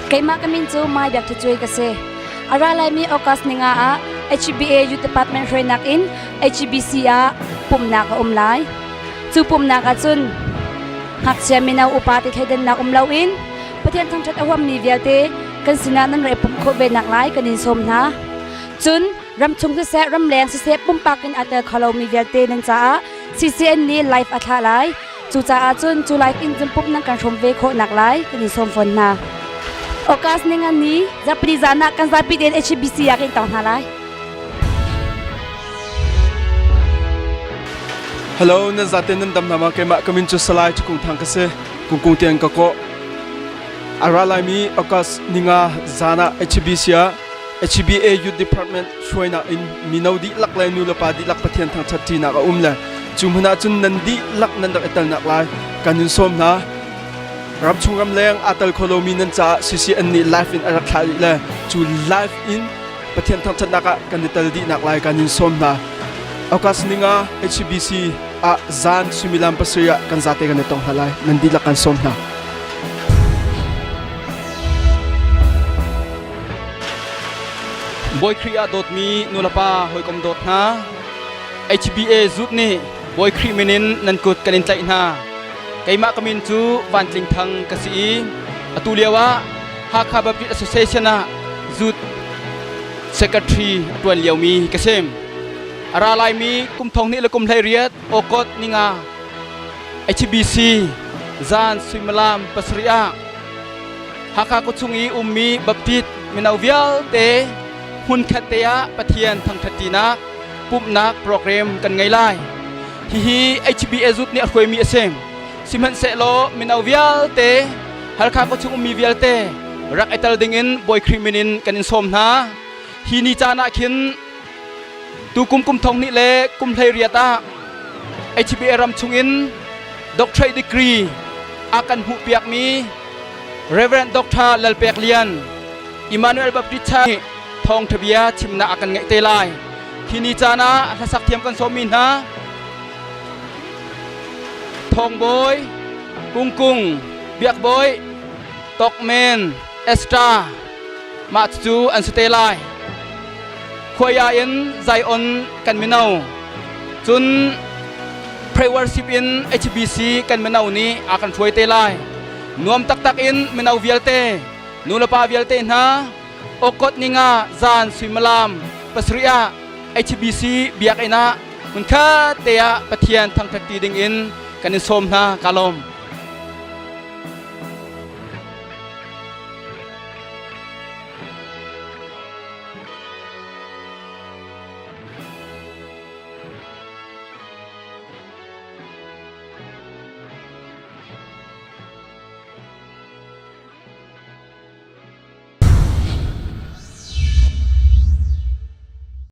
Keimah ka min cu Mai Biak Ṭha Cuai ka si. A ra laimi August ninga ah HBA Youth Department hruainak in HBC ah pumhnak a um lai. Cu pumhnak ah cun ngakchia mino upa ti thleidannak um loin Pathian thangṭhat a huammi vialte kan sinah nan rak i pumh khawh ve nak lai kan in sawm hna. Cun ramchung siseh ramleng siseh pumpak in aa tel kho lomi vialte nan caah CCN nih live a thlah lai. Cucaah cun cu live in cun pumh nan kan hrawm ve khawh nak lai kan in sawm fawn hna. August ninga ni zarhpini zan ah kan zapi tein HBC ah kan tong hna lai. Hello, nan zate nan dam hna ma keimah ka min cu Salai Chukung Thang ka si. Kungkung tiang ka kawh. A ra laimi August ninga zan ah HBC ah HBA Youth Department hruainak in mino dihlak le nulepa dihlak Pathian thangṭhat ṭinak a um le cu hmun ah cun nan dihlak nan rak i telnak lai kan in sawm hna. Ramchung ramleng aa tel kho lomi nan caah CCN nih live in a rak thlah rih le cu live in Pathian thangṭhatnak ah kan i tel dihnak lai kan in sawm hna. August ninga HBC ah zan suimilam pasarih ah kan zate kan i tong hna lai. Nan dihlak kan sawm hna. Bawi Khrih ah dawtmi nulepa hawikom dawt hna, HBA Zut nih Bawi Khrih min in nan kut kan in tlaih hna. Keimah ka min cu Van Tling Thang ka si i atu lio ah Hakha Baptist Association ah Zut Secretary a ṭuan liomi ka si. A ra laimi kum thong hnih le kum 18 August ninga HBC zan suimilam pasarih ah Hakha khuachung i ummi Baptist mino vialte hmunkhat te ah Pathian thangṭhatṭinak pumhnak program kan ngei lai. Hihi HBA zut nih a hruaimi a si. Sihmanhsehlaw mino vialte Halkha khuachung ummi vialte rak i tel dingin Bawi Khrih min in kan in sawm hna. Hi ni caan ah khin tukum kum thong hnih le kum 18 ah HBA ram chungin doctorate degree a kan hmuhpiakmi Reverend Dr. Lalpek Lian, Emmanuel Baptist Church thawngṭha bia chimnak a kan ngeih te lai. Khi ni caan ah hlasak thiam kan sawmmi hna Thawngbawi, Kungkung, Biakbawi, Tokmen, Esther, mah cu an si te lai. Khuaya in Zion kan mino, cun Pray worship in HBC kan mino nih a kan hruai te lai. Nuam taktak in mino vialte, nulepa vialte hna, okot ninga zan suimilam pasarih ah HBC biakinn ah hmunkhat te ah Pathian thangṭhat ti ding in kan in sawm hna. Ka lawm.